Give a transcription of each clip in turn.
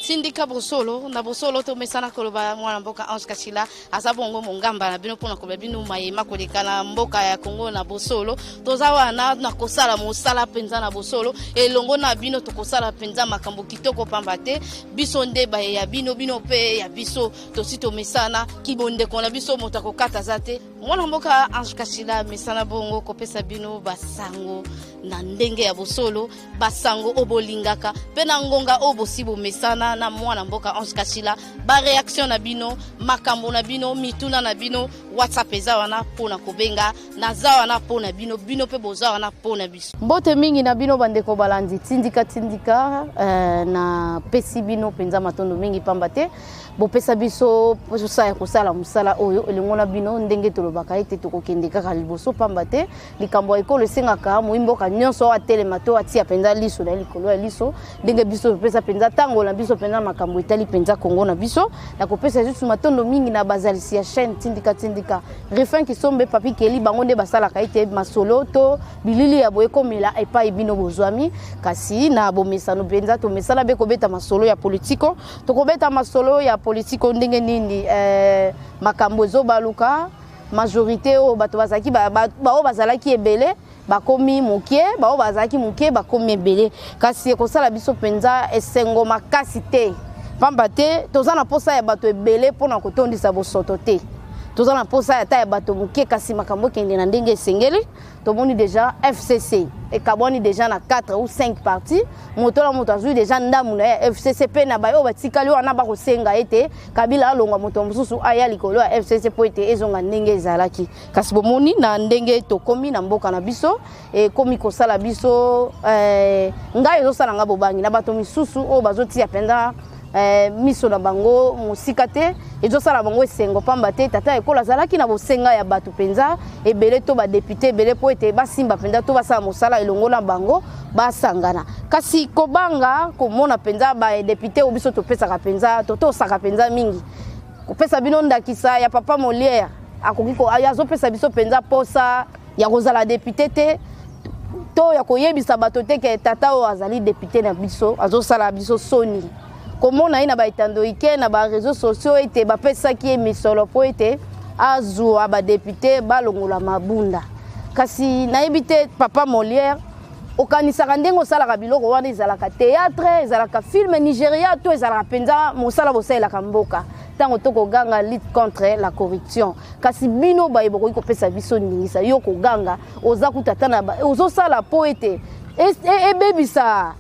Tindika bosolo na bosolo tomesana koloba mwana mboka Ange Kashila aza bongo mongamba na bino mpona koloba bino mayema koleka na mboka ya Kongo na bosolo. Toza wana na kosala mosala mpenza na bosolo elongo na bino, tokosala mpenza makambo kitoko pamba te biso nde baye ya bino, bino mpe ya biso. Tosi tomesana kibondeko na biso, moto akokata aza te. Mwana mboka Ange Kashila mesana bongo kopesa bino basango na ndenge ya bosolo, basango oyo bolingaka mpe na ngonga oyo bosi bomesana na mwana mboka Ange Kashila. Bareaction na bino, makambo na bino, mituna na bino, WhatsApp eza wana mpo na kobenga, naza wana mpo na bino, bino mpe boza wana mpo na biso. Mbote mingi na bino bandeko balandi Tindika Tindika. Napesi bino mpenza matondo mingi pamba te bopesa biso mposa ya kosala mosala oyo elongo na bino. Ndenge tolobaka ete tokokende kaka liboso pamba te likambo ya ekolo esengaka moyi mboka nyonso atelema to atia mpenza liso na likolo ya liso, ndenge biso topesa mpenza ntango na biso mpenza makambo etali mpenza Kongo na biso. Nakopesa lisusu matondo mingi na bazalisi ya chaîne Tindika Tindika, Rifin Kisombe, Papi Keli, bango nde basalaka ete masolo to bilili ya boye ekomela epai bino bozwami. Kasi na bomesano mpenza tomesana be kobeta masolo ya politiko. Tokobeta masolo ya politiko ndenge nini makambo ezobaluka, majorité oyo bato bazalaki, baoyo bazalaki ebele bakomi moke, baoyo bazalaki moke bakomi ebele. Kasi ekosala biso mpenza esengo makasi te pamba te toza na posa ya bato ebele mpona kotondisa bosoto te. Toza na posa ata ya bato moke, kasi makambo ekende na ndenge esengeli. Tomoni déjà FCC ekabwani déjà na 4 ou 5 partis, moto na moto azwi déjà ndambu na ye ya FCC, mpe na baye oyo batikali wana bakosenga ete Kabila alongwa, moto mosusu aya likolo ya FCC mpo ete ezonga ndenge ezalaki. Kasi bomoni na ndenge tokomi na mboka na biso, ekomi kosala biso ngai ezosala nga bobangi na bato misusu oyo bazotia mpenza miso na bango mosika te. Ezosala bango esengo pamba te tata ekolo azalaki na bosenga ya bato mpenza ebele to badéputé ebele mpo ete basimba mpenza to basala mosala elongo na bango, basangana. Kasi kobanga komona mpenza badéputé oyo biso topesaka mpenza, totosaka mpenza mingi. Kopesa bino ndakisa ya papa Molière, akoki azopesa biso mpenza posa ya kozala député te to ya koyebisa bato te ke tata oyo azali député na biso azosala biso soni. Komona ye na baetando ike na baréseaux sociaux ete bapesaki ye misolo mpo ete azwa badéputé balongola Mabunda. Kasi nayebi te, papa Molière, okanisaka ndenge osalaka biloko wana ezalaka théâtre, ezalaka film Nigeria to ezalaka mpenza mosala bosalelaka mboka? Ntango tokoganga lutte contre la corruption, kasi bino baye bokoki kopesa biso ndingisa yo koganga, oza kuta ata na ozosala mpo ete ebebisa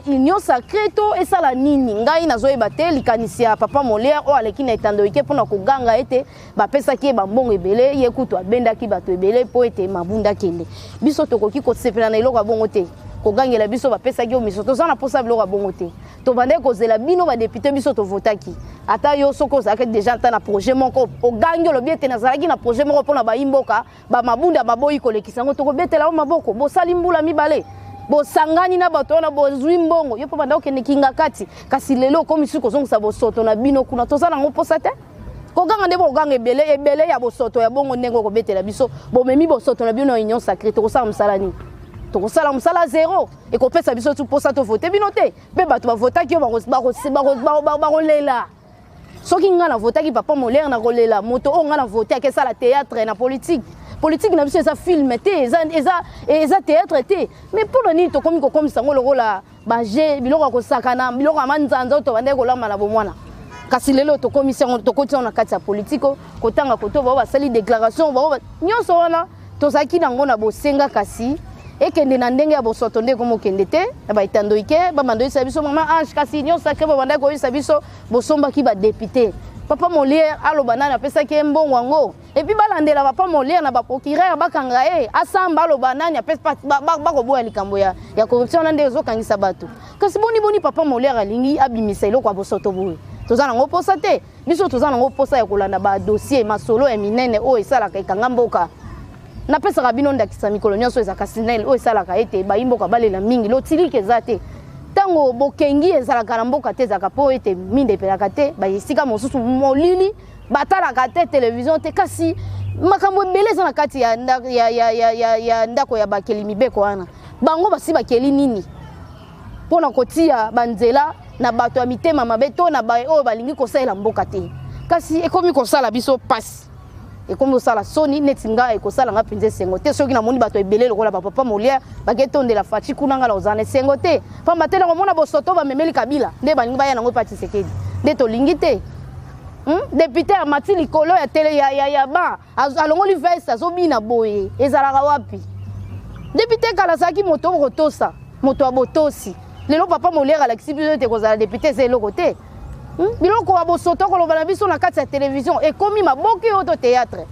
union sacrée to esala nini? Ngai nazoyeba te likanisi ya papa Molière oyo aleki na etando ike mpona koganga ete bapesaki ye bambongo ebele, ye kutu abendaki bato ebele mpo ete Mabunda akende. Biso tokoki kosepela na eloko ya bongo te. Kogangela biso bapesaki yo miso, toza na mposa biloko ya bongo te. Tobandaki kozela bino badéputé biso tovotaki. Ata yo soki ozalaki déjà ata na projet moko, ogangi, olobi ete nazalaki na projet moko mpona bayi mboka, bamabunda baboyi kolekisa yango, tokobetela yo maboko. Bosali mbula 2, bosangani na bato wana, bozwi mbongo, yo mpo banda okende kinga kati. Kasi lelo okomi soki kozongisa bosoto na bino kuna, toza nango mposa te. Koganga nde bokoganga ebele ebele ya bosoto ya bongo, ndenge okobetela biso bomemi bosoto na bino na union sacrée, tokosala mosala nini? Tokosala mosala zéro. Ekopesa biso tu mposa tovote bino te, mpe bato bavotaki yo bakolela. Soki ngai navotaki papa Molière, nakolela. Moto oyo ngai navote akesala théâtre na politique. Politique na biso eza film te, eza théâtre te. Mais mpona nini tokomi kokomisa yango lokola baje, biloko ya kosakana, biloko ya manzanza oyo tobandaki kolamba na bomwana? Kasi lelo tokomisi yango, tokoti yango na kati ya politike. Kotanga koto bao basali déclaration, bao nyonso wana tozalaki nango na bosenga, kasi ekende na ndenge ya bosoto nde ekomi okende te na baetando ike. Bamando oyebisa biso mama Ange, kasi nyonso ake babandaki koyebisa biso bosombaki badéputé. Papa Molière aloba nani apesaki ye mbongo yango, et puis balandela papa Molière na baprocureur, bakanga ye, asamba, aloba nani bakoboya likambo ya corruption wana nde ezokangisa bato. Kasi boni boni papa Molière alingi abimisa eloko ya bosoto boye? Toza nango mposa te. Biso toza nango mposa ya kolanda badossier, masolo ya minene oyo esalaka ekanga mboka. Napesaka bino ndakisa mikolo nyonso, ezalaka SNEL oyo esalaka ete bayi mboka balela mingi, lotilike eza te. Ntango bokengi ezalaka na mboka te, ezalaka mpo ete minda epelaka te, baesika mosusu molili, batalaka te télévision te. Kasi makambo ebele eza na kati ya ndako ya bakeli mibeko wana. Bango basi bakeli nini mpona kotia banzela? na bato ya mitema mabe to na baye oyo balingi kosalela mboka te. Kasi ekomi kosala biso pasi, ekomi kosala soni. Neti nga, ekosala nga mpenza esengo te soki namoni bato ebele lokola bapapa Molière baketondela Fatshi kuna. Nga na kozala na esengo te, pamba te nakomona bosoto bamemeli Kabila nde balingi baya nango epa Tshisekedi. Nde tolingi te. Député amati likolo ya tele ya ba alongoli veste, azobina boye, ezalaka wapi? Député kala azalaki moto okotosa, moto ya botosi. Lelo papa Molière alakisi biso ete kozala député eza eloko te. Biloko ya bosoto koloba na biso na kati ya télévision ekomi maboki oyo to théâtre.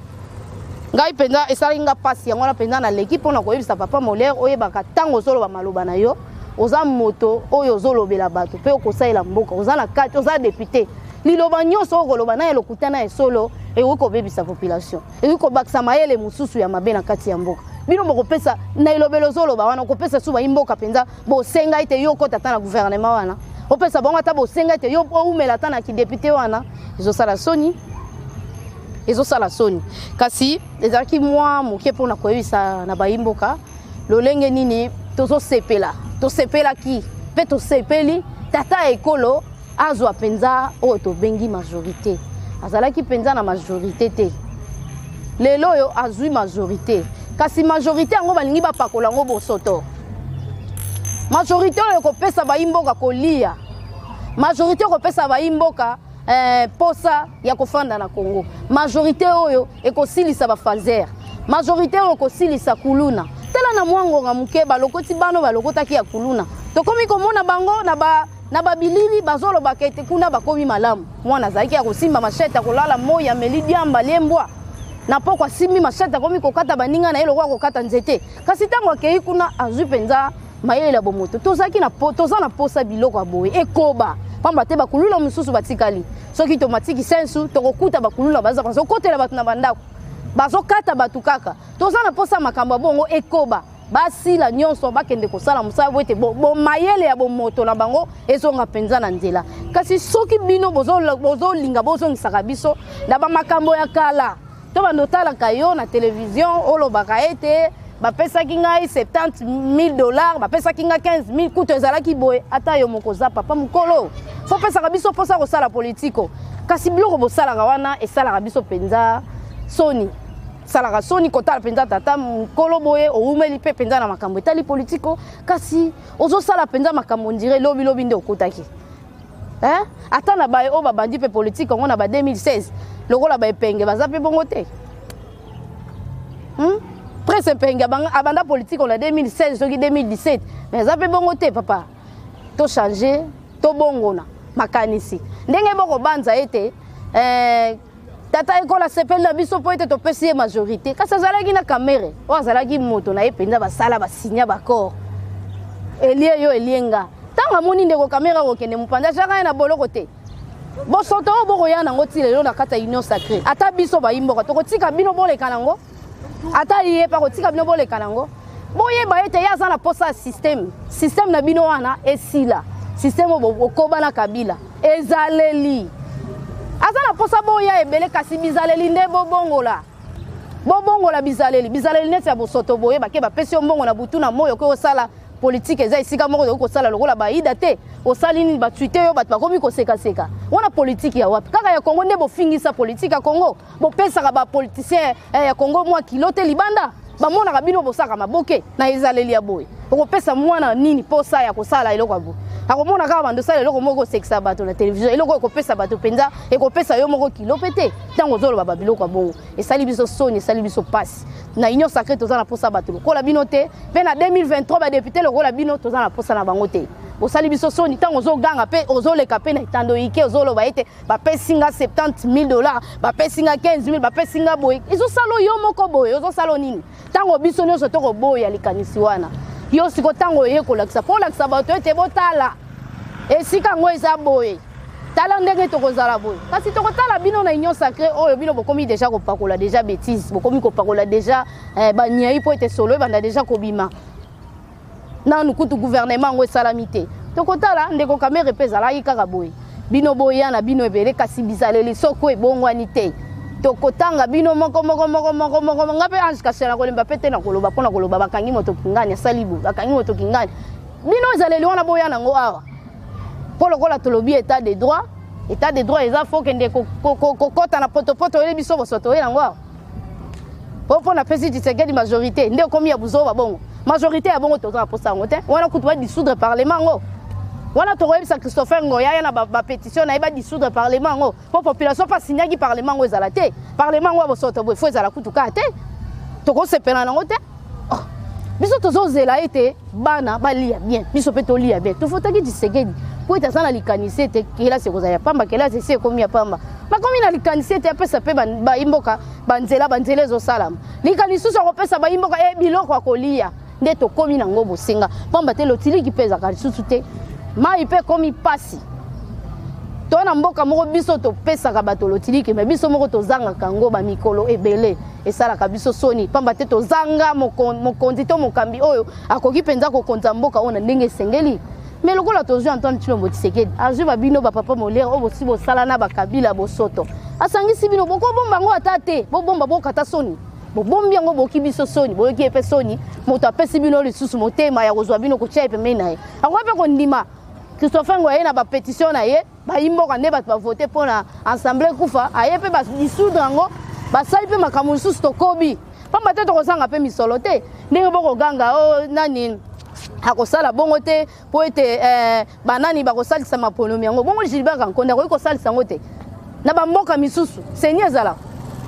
Ngai mpenza esalaki nga mpasi. Yango wana mpenza naleki mpona koyebisa papa Molière: oyebaka ntango ozoloba maloba na yo, oza moto oyo ozolobela bato mpe okosalela mboka, oza na kati, oza député. Liloba nyonso oyo koloba na ya lokuta na esolo ekoki kobebisa population, ekoki kobakisa mayele mosusu ya mabe na kati ya mboka. Bino bokopesa na elobelo ozoloba wana, okopesa su bayi mboka mpenza bosenga ete yo okota ata na gouvernement wana, opesa bango ata bosenga ete yo oumela ata na kidéputé wana. Ezosala soni, ezosala soni. Kasi ezalaki mwa moke mpona koyebisa na bayi mboka lolenge nini tozosepela, tosepelaki mpe tosepeli tata ya ekolo azwa mpenza oyo tobengi majorité. Azalaki mpenza na majorité te, lelo oyo azwi majorité. Kasi majorité yango balingi bapakola yango bosoto. Majorité oyo ekopesa bayi mboka kolia, majorité ekopesa bayi mboka posa ya kofanda na Congo, majorité oyo ekosilisa bafaser, majorité oyo ekosilisa kuluna. Tala, na mwa ngonga moke balokoti bano balokotaki ya kuluna, tokomi komona bango na babilili bazolobaka ete kuna bakomi malamu. Mwana azalaki ya kosimba machette, akolala moi, ameli diamba, liembwa na poko, asimbi machette, akomi kokata baninga na ye lokola kokata nzete. Kasi ntango akei kuna, azwi mpenza mayele ya bomoto. Tozalaki na po, toza na posa biloko ya boye ekoba, pamba te bakuluna mosusu batikali. Soki tomatiki sensu, tokokuta bakuluna baza bazokotela bato na bandako, bazokata bato kaka. Toza na posa makambo ya bongo ekoba, basila nyonso, bakende kosala mosala bo ete bomayele ya bomoto na bango ezonga mpenza na nzela. Kasi soki bino bozolinga bozongisaka biso na bamakambo ya kala, to bando otalaka yo na télévision, olobaka ete bapesaki ngai 70 000 dollars, bapesaki ngai 15 000, kutu ezalaki boye. Ata yo moko oza papa mokolo, fo pesaka biso mposa kosala politiko. Kasi biloko bosalaka wana esalaka biso mpenza soni, esalaka soni kotala mpenza tata mokolo boye owumeli mpe mpenza na makambo etali politiko, kasi ozosala mpenza makambo ndire lobilobi nde okutaki. Hein? Ata na baye oyo babandi mpe politike yango na ba 2016 lokola baepenge, baza mpe bongo te. Prince Epenge abanda politike na 2016 soki 2017, mais eza mpe bongo te. Papa, tochange, tobongona makanisi. Ndenge bokobanza ete tata ekola sepeli na biso mpo ete topesi ye majorité, kasi azalaki na Kamerhe oyo azalaki moto na ye mpenza, basala basinya baaccord, elie yo elie nga. Ntango amoni ndeko Kamerhe akokende mopanzi, azwaka ye na boloko te. Bosoto oyo bokoya nango ti lelo na kati ya Union sacrée, ata biso bayi mboka tokotika bino boleka nango, ata ye mpe akotika bino boleka nango. Boyeba ete ye aza na posa ya système, système na bino wana esila, système oyo bokoba na Kabila. Ezaleli aza na posa boya ebele, kasi bizaleli nde bobongola, bobongola bizaleli. Bizaleli neti ya bosoto boye, bake bapesi yo mbongo na butu na moi, okoki kosala politike. Eza esika moko okoki kosala lokola baida te. Osali nini? Batwite yo, bato bakomi kosekaseka. Wana politike ya wapi? Kaka ya Kongo nde bofingisa politike ya Kongo. Bopesaka bapoliticien ya Kongo mwa kilo te. Libanda bamonaka bino bosaka maboke na ezaleli ya boye. Okopesa mwana nini posa ya kosala eloko ya boye? Akomona kaka bando osala eloko moko osekisa bato na televizio, eloko ekopesa bato mpenza, ekopesa yo moko kilo mpe te. Ntango ozoloba babiloko ya bongo, esali biso soni, esali biso mpasi. Na Union sacrée toza na posa bato lokola bino te, mpe na 2023 badéputé lokola bino toza na posa na bango te. Bosali biso soni. Ntango ozoganga mpe ozoleka mpe na etando ike, ozoloba ete bapesi nga 70 000 dollars, bapesi nga 15 000, bapesi nga boye, ezosala yo moko boye, ozosala nini? Ntango biso nyonso tokoboya likanisi wana, yo siko ntango oye kolakisa mpo olakisa bato ete botala esika yango eza boye, tala ndenge tokozala boye. Kasi tokotala bino na Union sacrée oyo bino bokomi déjà kopakola déjà bêtise, bokomi kopakola déjà banyai mpo ete solo ebanda déjà kobima. Nanu kutu gouvernement yango esalami te. Tokotala ndeko Kamerhe mpe ezalaki kaka boye. Bino boya na bino ebele, kasi bizaleli soko ebongwani te, tokotanga bino moko moko moko moko moko. Nga mpe Ange Kashela kolemba mpe te na koloba mpona koloba bakangi moto kingani, asali boye, bakangi moto kingani. Bino ezaleli wana boya nango awa. Mpo lokola tolobi état de droit, état de droit eza fo kende kokɔta na potopoto. Oyeli biso bosoto, oye nango awa po mpo napesi Tshisekedi majorité nde okomi ya buzoba. Bongo majorité ya bongo, toza na posa yango te. Wana kutu badissoudre parlement yango wana. Tokoyebisa Christopher Ngoya ya na bapétition na ye, badissoudre parlement yango, mpo population mpo asignaki parlement yango ezala te. Parlement yango ya bosoto boye, fo ezala kutu kaka te, tokosepela nango te. Oh, biso tozozela ete bana balia bien, biso mpe tolia bien. Tofotaki Tshisekedi po ete aza na likanisi ete kelasi ekozala ya pamba. Kelasi esi ekomi ya pamba. Bakomi na likanisi ete apesa mpe bayimboka banzela, banzela ezosalama. Likanisi susu akopesa bayimboka e biloko ya kolia, nde tokomi nango bosenga, pamba te lotiliki mpe ezalaka lisusu te, mai mpe ekomi mpasi. To na mboka moko biso topesaka bato lotiliki, me biso moko tozangaka yango bamikolo ebele. Esalaka biso soni, pamba te tozanga mokonzi to mokambi oyo akoki mpenza kokonza mboka oyo na ndenge esengeli. Me lokola tozwi Antoine Tshilombo Tshisekedi, azwi babino bapapa Molière oyo bosi bosala na bakabila bosoto, asangisi bino, bokobomba yango ata te. Bobomba, bokata soni, bobombi yango, boki biso soni, boyoki ye mpe soni. Moto apesi bino lisusu motema ya kozwa bino kotia ye pembeni na ye, akoki mpe kondima Christopher Ngoy aye na bapétition na ye, bayimboka nde bato bavote mpo na assemblée kufa, aye mpe badissoudre yango, basali mpe makambo mosusu. Tokobi, pamba te tokozanga mpe misolo te. Ndenge bokoganga o nani akosala bongo te, mpo ete banani bakosalisa maponomi yango bongo? Gilbert Kankonde akoki kosalisa yango te. Na bamboka misusu CENI ezalaka,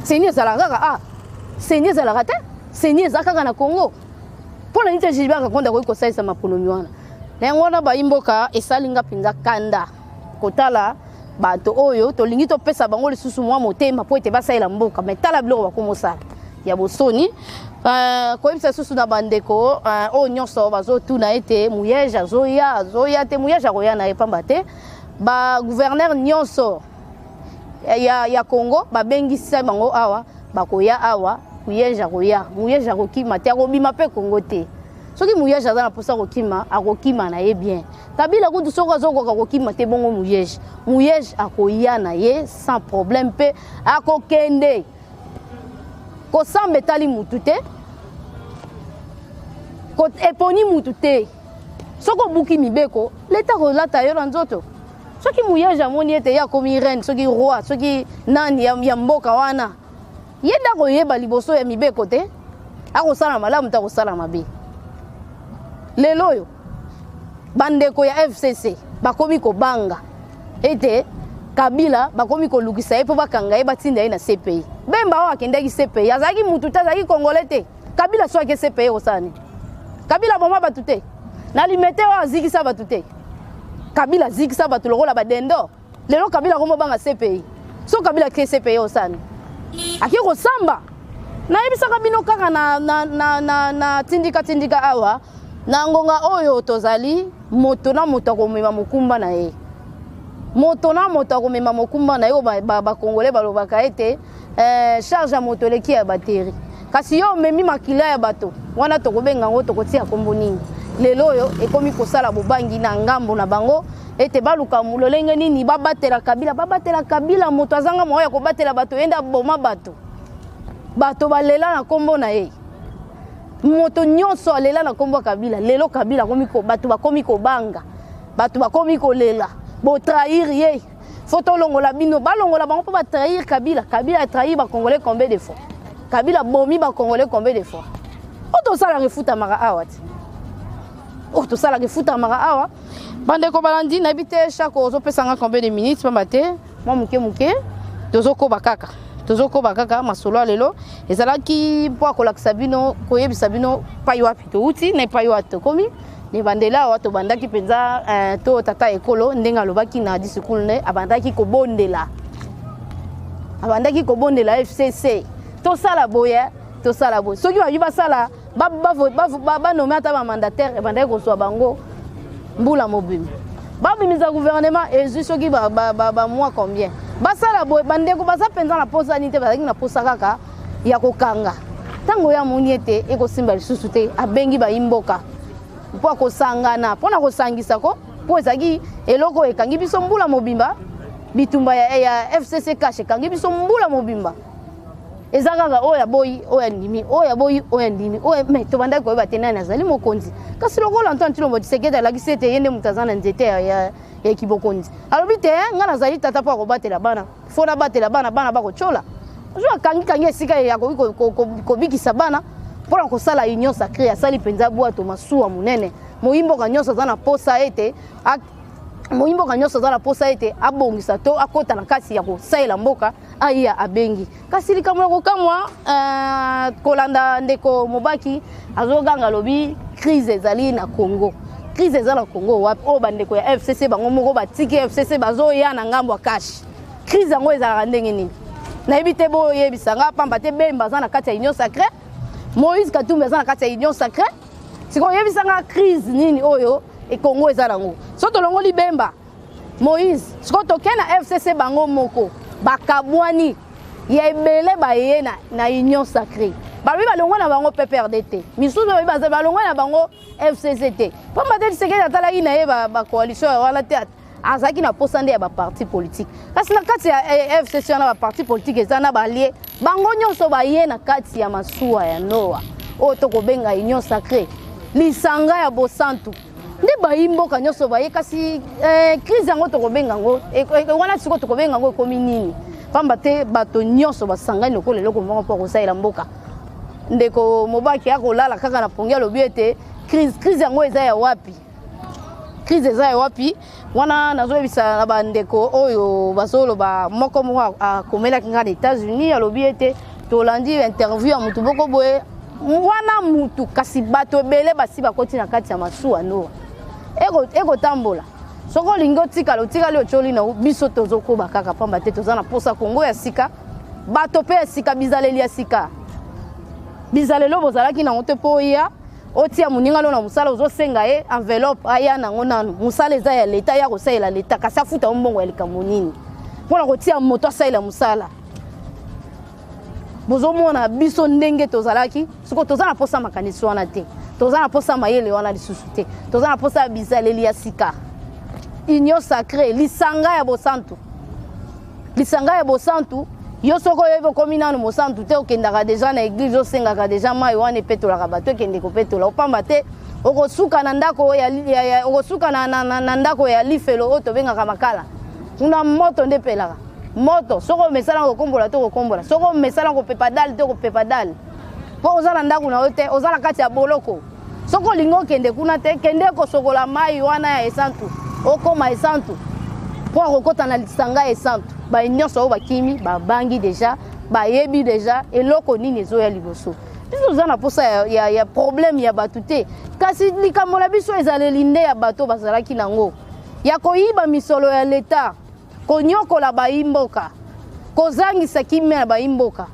CENI ezalaka kaka. Ah, CENI ezalaka te, CENI eza kaka na Congo. Mpo na nini te Gilbert Kankonde akoki kosalisa maponomi wana? Na yango wana, bayimboka, esali nga mpenza kanda kotala bato oyo tolingi topesa bango lisusu mwa motema mpo ete basalela mboka, me tala biloko bakomosala ya bosoni. Koyebisa lisusu na bandeko oyo nyonso bazotuna ete Muyege azoya, azoya te. Muyege akoya na ye, pamba te bagouverneur nyonso ya Congo babengisa bango awa, bakoya awa. Muyege akoya, Muyege akokima te, akobima mpe Congo te. Soki Muyege aza na mposa kokima, akokima na ye bien. Kabila kutu soki azokoka kokima te, bongo Muyege? Muyege akoya na ye sans problème, mpe akokende kosamba. Etali mutu te, eponi mutu te. Soki obuki mibeko, leta kolata yo na nzoto. Soki Muyege amoni ete ye akomi reine, soki roi, soki nani ya mboka wana, ye nde akoyeba liboso ya mibeko te akosala malamu te, akosala mabe. Lelo oyo bandeko ya FCC bakomi kobanga ete Kabila bakomi kolukisa ye mpo bakanga ye, batinda ye na CPI. Bemba oyo akendaki CPI azalaki mutu te, azalaki Congolais te. Kabila so ake CPI kosala nini? Kabila boma bato te na Limete oyo, azikisa bato te. Kabila azikisa bato lokola badendo. Lelo Kabila akomobanga CPI. So Kabila ake CPI osala nini? Ake kosamba. Nayebisaka bino kaka na tindika tindika awa, na ngonga oyo tozali, moto na moto akomema mokumba na ye, moto na moto akomema mokumba na ye. Oyo bakongolais balobaka ete charge ya moto eleki ya batterie. Kasi yo omemi makila ya bato wana, tokobenga yango, tokotia nkombo nini? Lelo oyo ekomi kosala bobangi na ngambo na bango ete baluka lolenge nini babatela Kabila, babatela Kabila. Moto azanga moyo ya kobatela bato, ye nde aboma bato, bato balela na nkombo na ye. Moto nyonso alela na nkombo ya Kabila. Lelo Kabila akomi, bato bakomi kobanga, bato bakomi kolela, botrahir ye, fo tolongola bino. Balongola bango mpo batrahir Kabila. Kabila atrahir Bacongolais combien de fois? Kabila bomi Bacongolais combien de fois? Oyo tosalaka efutamaka awa te, oyo tosalaka efutamaka awa. Bandeko balandi, nayebi te chaque ozopesanga combien de minutes, pamba te mwa moke moke tozokoba kaka, tozokoba kaka masolo ya lelo. Ezalaki mpo akolakisa bino, koyebisa bino pai wapi touti na epai wapi tokomi. Na ebandeli awa tobandaki mpenza to tata ekolo ndenge alobaki na discours ne, abandaki kobondela, abandaki kobondela FCC, tosala boye, tosala boye. Soki babi basala, banome ata bamandataire, ebandaki kozwa bango mbula mobimba. Babimisa gouvernement, ezwi soki bamois combien. Basala boye, bandeko baza mpenza na posa nini te, bazalaki na posa kaka ya kokanga. Ntango oyo amoni ete ekosimba lisusu te, abengi bayimboka mpo akosangana, mpo na kosangisa ko, mpo ezalaki eloko oyo ekangi biso mbula mobimba. Bitumba ya FCC CACH ekangi biso mbula mobimba. Eza kaka oyo aboyi, oyo andimi, oyo aboyi, oyo andimi, oyo mais tobandaki koyeba te nani azali mokonzi. Kasi lokola Antoine Tshilombo Tshisekedi alakisi ete ye nde moto aza na nzete ya, ya, ya kibokonzi, alobi te ngai nazali tata mpo akobatela bana, fo nabatela bana, bana bakotyola. Azwi akangikangi esika ye akoki kobikisa bana mpo na kosala union sacrée. Asali mpenza bwato masuwa monene. Moyimboka nyonso aza na posa ete moyimboka nyonso aza na posa ete abongisa to akota na kati ya kosalela mboka aya abengi. Kasi likambo ya kokamwa, kolanda ndeko Mobaki azoganga alobi crise ezali na Congo. Crise eza na Congo wapi? Oyo bandeko ya FCC bango moko batiki FCC bazoya na ngambo ya cash. Crise yango ezalaka ndenge nini? Nayebi te, boyebisa nga, pamba te Bemba aza na kati ya Union Sacrée, Moïse Katumbi aza na kati ya Union Sacrée. Sikoyo oyebisa nga crise nini oyo Congo eza nango? So tolongoli Bemba, Moïse, sikoyo tokei na FCC bango moko bakabwani ya ebele baye na, na Union Sacrée. Balobi balongwa na bango PPRD te, misusu balobi balongwa na bango FCC te, pamba te Tshisekedi atalaki na ye bacoalition ba wana te, azalaki na posa nde ya baparti politique. Kasi na kati ya FCC wana baparti politique eza na balie bango nyonso baye na kati ya masuwa ya Noa oyo tokobenga Union Sacrée, lisanga ya bosantu nde bayi mboka nyonso baye. Kasi crise yango tokobenga yango wana sikoyo tokobenga yango ekomi nini? Pamba te bato nyonso basangani lokola eloko moko mpo kosalela mboka. Ndeko Mobaki akolala kaka na pongi, alobi ete crise, crise yango eza ya wapi? Crise eza ya wapi? Wana nazoyebisa na bandeko oyo bazoloba, moko moko akomelaki ngai na États-Unis, alobi ete tolandi interview ya mutu moko boye wana mutu, kasi bato ebele basi bakoti na kati ya masuwa Noa ekotambola. Soki olingi otikala, otikali, otyoli na biso, tozokoba kaka, pamba te toza na posa Kongo ya sika, bato mpe ya sika, bizaleli ya sika. Bizaleli oyo bozalaki nango te mpo oya otia moninga no na mosala, ozosenga ye enveloppe aya nango nanu. Mosala eza ya leta, ya kosalela leta, kasi afuta yo mbongo ya likambo nini mpona kotia moto asalela mosala? Bozomona biso ndenge tozalaki. Sikoyo toza na posa makanisi wana te, toza na posa mayele wana lisusu te, toza na posa ya bizaleli ya sika. Union sacrée, lisanga ya bosantu, lisanga ya bosantu. Yo soki oyebi okomi nanu mosantu te, okendaka deja na église, osengaka deja mai wana epetolaka bato, ekende kopetola. Opamba te okosuka na ndako ya, ya, ya, okosuka na, na, na, na ndako ya lifelo oyo tobengaka makala. Kuna moto nde epelaka moto. Soki omesala kokombola te, kokombola. Soki omesala kopepa dale te, kopepa dale, mpo oza na ndako na yo te, oza na kati ya boloko. Soki olingi okende kuna te, kende kosokola mai wana ya esantu, okóma esantu mpo akokɔta na lisanga ya esantu. Baye nyonso oyo bakimi babangi deja, bayebi deja eloko nini ezoya liboso. Biso toza na mposa ya, ya, ya problème ya bato te, kasi likambo na biso ezaleli nde ya bato bazalaki nango ya koyiba misolo ya leta, konyokola bayi mboka, kozangisa kimia na bayi mboka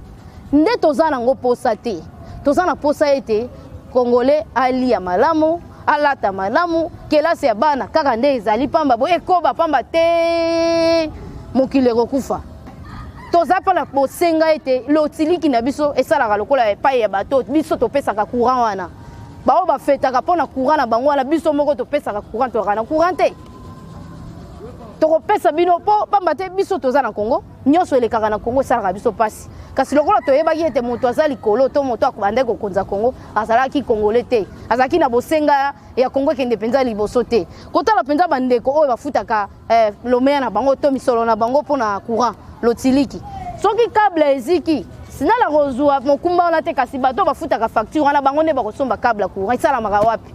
nde toza nango posa te. Toza na posa ete Congolais alia malamu, alata malamu, kelasi ya bana kaka nde ezali pamba boye ekoba, pamba te mokili ekokufa. Toza mpo na bosenga ete lotiliki na biso esalaka lokola epai ya bato. Biso topesaka courant wana, baoyo bafetaka mpo na courant na bango wana, biso moko topesaka courant, tozalaka na courant te. Tokopesa bino mpo pamba te biso toza na Congo, nyonso elekaka na Congo esalaka biso mpasi. Kasi lokola toyebaki ete moto aza likolo to moto akobandaki kokonza Congo azalaki Congolais te, azalaki na bosenga ya Congo ekende mpenza liboso te, kotala mpenza bandeko oyo bafutaka lomeya na bango to misolo na bango mpona courant lotiliki, soki câble eziki, sinala kozwa mokumba wana te, kasi bato bafutaka facture wana, bango nde bakosomba câble ya courant. Esalamaka wapi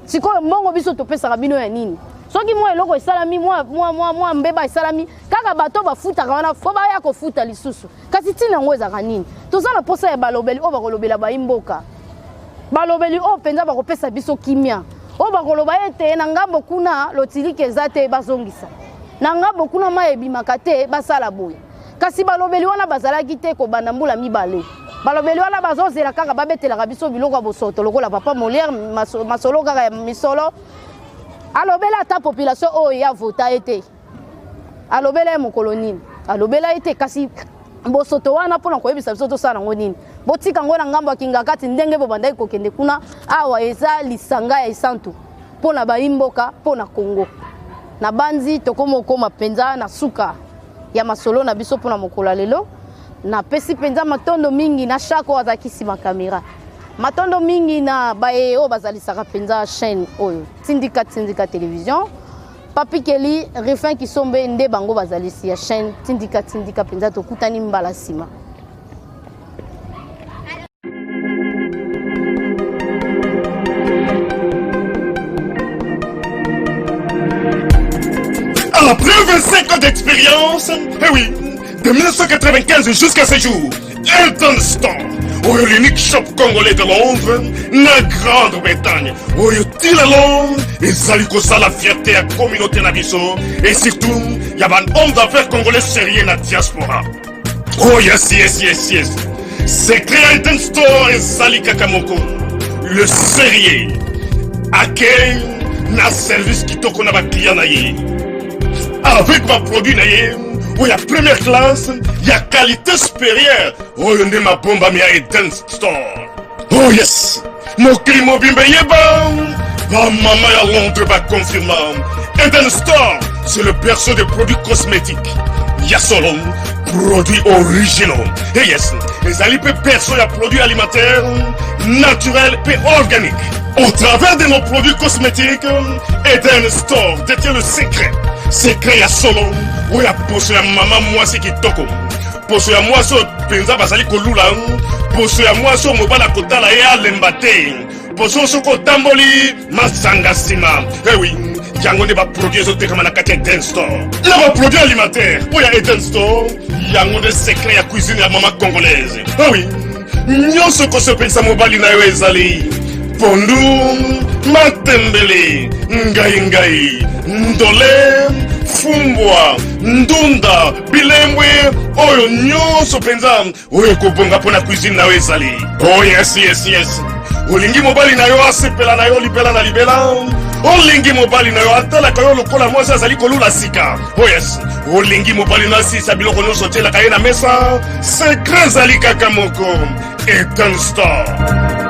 sikoyo? Mbongo biso topesaka bino ya nini? Soki mwa eloko esalami, mwa, mwa, mwa, mwa mbeba esalami, kaka bato bafutaka wana fo baya kofuta lisusu. Kasi ntina yango ezalaka nini? Toza na posa ya balobeli oyo bakolobela bayi mboka, balobeli oyo mpenza bakopesa biso kimia, oyo bakoloba ete na ngambo kuna lotiliki eza te, bazongisa na ngambo kuna mai ebimaka te, basala boye. Kasi balobeli wana bazalaki te kobanda mbula 2. Balobeli wana bazozela kaka babetelaka biso biloko ya bosoto lokola papa Molière, masolo kaka ya misolo. Alobela ata population oyo ya vota ye te, alobela ye mokolo nini? Alobela ye te. Kasi bosoto wana mpona koyebisa biso tosala yango nini? Botika yango na ngambo ya Kingakati ndenge bobandaki kokende kuna. Awa eza lisanga ya esantu mpo na bayi mboka, mpo na Congo. Na banzi tokómi okóma mpenza na suka ya masolo na biso mpona mokolo ya lelo. Napesi mpenza matondo mingi na Shako oyo azalaki nsima kamera. Matondo mingi na baye oyo bazalisaka mpenza chaîne oyo Tindika Tindika Television. Papi Kelly, Rufin Kisombe nde bango bazalisi ya chaîne Tindika Tindika mpenza. Tokutani mbala nsima. Après 25 ans d'expérience, eh oui, de 1995 jusqu'à ce jour, Elton Store, oyo l'unique shop congolais de Londres, na Grande-Bretagne, oyo ti lelo ezali kosala fierté ya communauté na biso et surtout ya ba hommes d'affaires congolais sérieux na diaspora. Oh yes. Secret ya Elton Store ezali kaka moko. Le sérieux. Accueil na service kitoko na baclient na ye. Avec baproduit na ye oyo ya première classe, ya qualité supérieure, oyo nde mabombami ya Eden Store. Oh yes! Mokili mobimba eyeba, bamama ya Londres baconfirma. Eden Store, c'est le berceau des produits cosmétiques. Ya solo, produits originaux. Et yes, ezali mpe berceau ya produits alimentaires, naturels mpe organiques. Au travers de nos produits cosmétiques, Eden Store détient le secret. Secret ya solo, oyo ya poso ya mama mwasi kitoko. Poso ya mwasi oyo mpenza bazali kolula, poso ya mwasi oyo mobali akotala ye alemba te. Poso oyo soki otamboli masanga nsima. Eh oui, yango nde baproduit ezotekama na kati ya Eden Store. Na baproduit alimentaire oyo ya Eden Store, yango nde secret ya cuisine ya mama congolaise. Eh oui, nyonso kosepelisa mobali na yo ezali pondu, matembele, ngai ngai, ndole, fumbwa, ndunda, bilembwe, oyo nyonso mpenza oyo ekobonga mpo na cuisine na yo ezali. Oh yes. Olingi mobali na yo asepela na yo libela na libela. Olingi mobali na yo atalaka yo lokola mwasi azali kolula sika. Oh yes. Olingi mobali na asisa biloko nyonso otielaka ye na mesa. Secret ezali kaka moko. Eden Store.